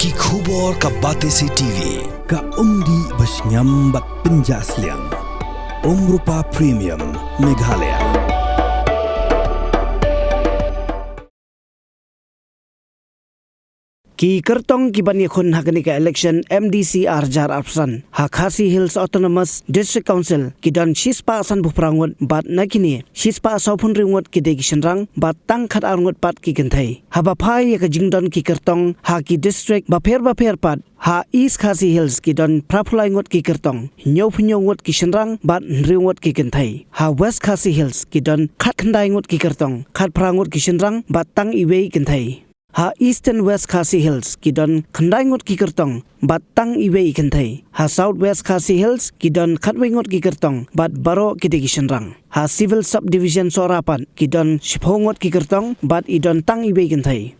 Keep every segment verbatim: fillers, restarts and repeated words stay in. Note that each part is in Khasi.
Ki khubor ka Batesi T V, ka umdih ba shngiam bad pynjah sliang. Umrupa Premium, Meghalaya. Ki kyrtong ki ban ïakhun ha kane ka election M D C ar hajar arphew san ha Khasi Hills Autonomous District Council ki don shispah sanphew phra ngut bad na kine shispah sawphew hynriew ngut ki dei ki shynrang bad tang khatar ngut pat ki kynthei. Haba phai ïa ka jingdon ki kyrtong ha ki district bapher bapher pat, ha East Khasi Hills ki don phraphew lai ngut ki kyrtong, hynñiewphew hynñiew ngut ki shynrang bad hynriew ngut ki kynthei. Ha West Khasi Hills ki don khatkhyndai ngut ki kyrtong, khatphra ngut ki shynrang bad tang iwei i kynthei. Ha Eastern West Khasi Hills ki don khyndai ngut ki kyrtong bad tang iwei i kynthei. Ha South West Khasi Hills ki don khatwei ngut ki kyrtong bad baroh ki dei ki shynrang. Ha Civil Subdivision Sohra pat ki don shiphew ngut ki kyrtong bad i don tang iwei i kynthei.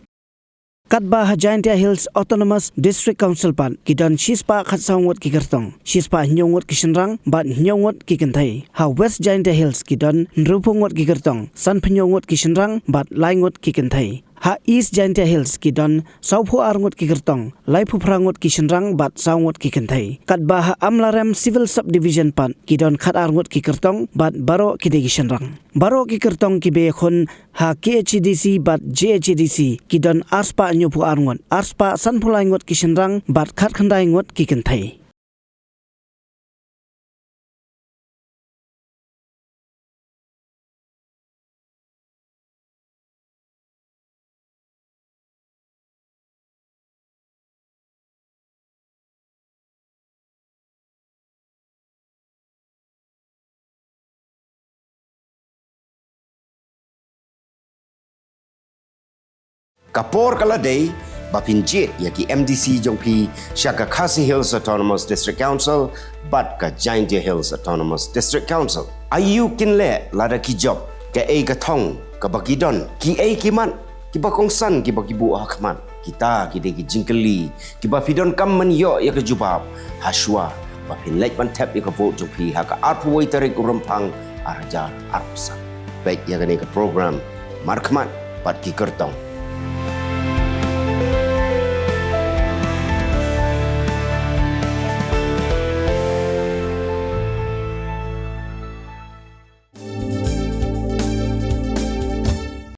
Katba ha Jaintia Hills Autonomous District Council pat ki don shispah khatsaw ngut ki kyrtong, shispah hynñiew ngut ki shynrang bad hynñiew ngut ki kynthei. Ha West Jaintia Hills ki don hynriewphew ngut ki kyrtong, sanphew hynñiew ngut ki shynrang bad lai ngut ki kynthei. Ha East Jaintia Hills ki don sawphew ar ngut ki kyrtong, laiphew phra ngut ki shynrang bad saw ngut ki kynthei. Katba ha Amlarem Civil Subdivision pat ki don khatar ngut ki kyrtong bad baroh ki dei ki shynrang. Baroh ki kyrtong kiba ïakhun ha K H A D C bad J H A D C ki don arspah hynñiewphew ar ngut, arspah sanphew lai ngut ki shynrang bad khatkhyndai ngut ki kynthei. Ka por ka la dei ba phin jied ïa ki M D C jong phi sha ka Khasi Hills Autonomous District Council bad ka Jaintia Hills Autonomous District Council. Aïu kin leh lada ki jop, kaei ka thong kaba ki don, kiei ki mat kiba kongsan kiba ki buh ha khmat? Kita ki dei ki jingkylli kiba phi donkam ban ïoh ïa ka jubab hashwa ba phin leit ban thep ïa ka vote jong phi ha ka arphew wei tarik u Rymphang ar hajar arphew san. Peit ïa kane ka program Markhmat bad ki kyrtong.